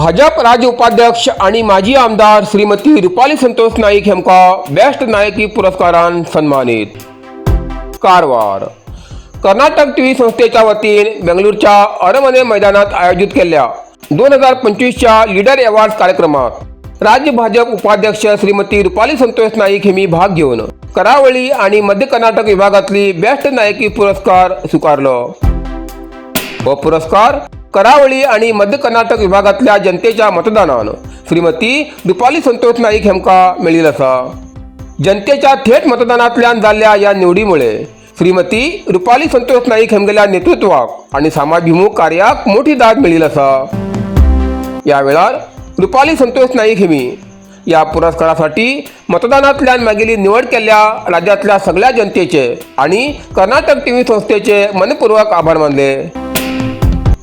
भाजप राज्य उपाध्यक्ष आणि माजी आमदार श्रीमती रुपाली संतोष नाईक हेमका बेस्ट नायकी पुरस्कारान सन्मानित. कारवार. कर्नाटक टीव्ही संस्थेच्या वतीन बेंगळूरच्या अरमने मैदानात आयोजित केल्या 2025च्या लीडर अवॉर्ड कार्यक्रमात राज्य भाजप उपाध्यक्ष श्रीमती रुपाली संतोष नाईक यांनी भाग घेऊन करावळी आणि मध्य कर्नाटक विभागातली बेस्ट नायकी पुरस्कार स्वीकारलो. हो पुरस्कार करावळी आणि मध्य कर्नाटक विभागातल्या जनतेच्या मतदानान श्रीमती रुपाली संतोष नाईक हेमका मेळिल आसा. जनतेच्या थेट मतदानातल्यान जाल्ल्या ह्या निवडीमुळे श्रीमती रुपाली संतोष नाईक हेमगेल्या नेतृत्वाक आणि समाजभिमुख कार्याक मोठी दाद मेळिल आसा. या वेळार रुपाली संतोष नाईक हेमी या पुरस्कारासाठी मतदानातल्यान मागेली निवड केल्ल्या राज्यातल्या सगळ्या जनतेचे आणि कर्नाटक टीव्ही संस्थेचे मनपूर्वक आभार मानले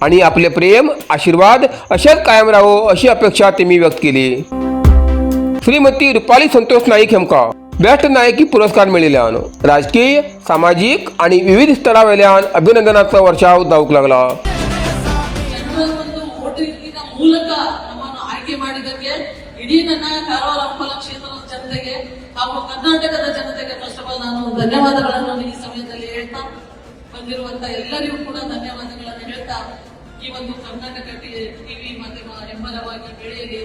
आणि आपले प्रेम, आशीर्वाद असेच कायम राहो अशी अपेक्षा त्यांनी व्यक्त केली. श्रीमती रुपाली संतोष नाईक हेमका बेस्ट नायकी पुरस्कार मेळिल्ल्यान राजकीय, सामाजीक आणि विविध स्तरावेल्यान अभिनंदनाचा वर्षाव जावंक लागला. ಜನರ ಒಂದು ವೋಟಿಂಗಿನ ಮೂಲಕ ನಮ್ಮನ್ನು ಆಯ್ಕೆ ಮಾಡಿದ್ದಕ್ಕೆ ಇಡೀ ನನ್ನ ಕಾರವಾರ ಅಂಕೋಲ ಕ್ಷೇತ್ರದ ಜನತೆಗೆ ಹಾಗೂ ಕರ್ನಾಟಕದ ಜನತೆಗೆ ಫಸ್ಟ್ ಆಫ್ ಆಲ್ ನಾನು ಧನ್ಯವಾದಗಳನ್ನು ಈ ಸಮಯದಲ್ಲಿ ಹೇಳ್ತಾ, ಬಂದಿರುವಂತ ಎಲ್ಲರಿಗೂ ಕೂಡ ಧನ್ಯವಾದಗಳನ್ನು ಹೇಳ್ತಾ, ಈ ಒಂದು ಕರ್ನಾಟಕ ಟಿವಿ ಮಾಧ್ಯಮ ಹೆಮ್ಮರವಾಗಿ ಬೆಳೆಯಲಿ.